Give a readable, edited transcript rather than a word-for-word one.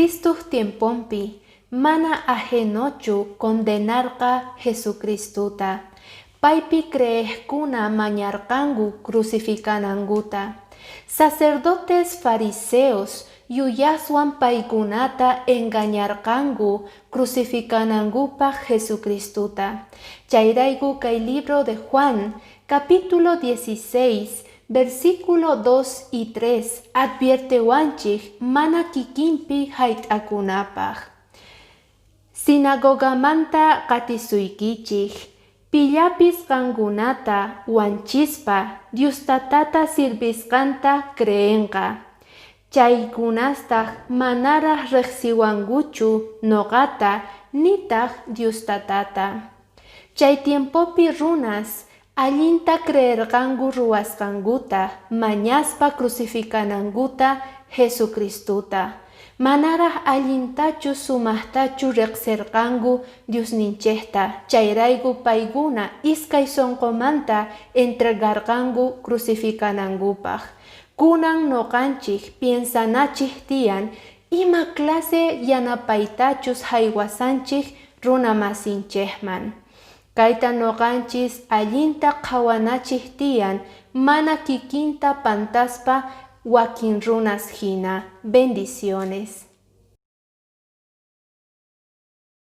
Cristoq tiemponpi mana ajenochu condenarqa Jesucristota. Paypi creejkuna mañarqanku crucificanankuta. Sacerdotes fariseos yuyaswan paykunata engañarqanku crucificanankupaq Jesucristota. Chayrayku kay libro de Juan, capítulo 16, versículo 2 y 3 adviertewanchik mana kikinpi hayt'akunapaq. Sinagogamanta qatisuykichik, pillapis qankunata wanchispa Diostatata sirvisqanta creenqa. Chaykunastaq manaraq riqsiwankuchu noqata nitaq Diostatata. Chay tiempopi runas allinta creerqanku ruwasqankuta mañaspa crucificanankuta Jesucristota. Manaraq allintachu sumaqtachu riqsirqanku Diosninchikta, chayrayku paykuna iskay sunqumanta entregarqanku crucificanankupaq. Kunan noqanchik piensanachik tiyan ima clase yanapaytachus haywasanchik runamasinchikman. Kayta noqanchis allinta qhawanachik tiyan mana kikinta pantaspa wakin runas hina. Bendiciones.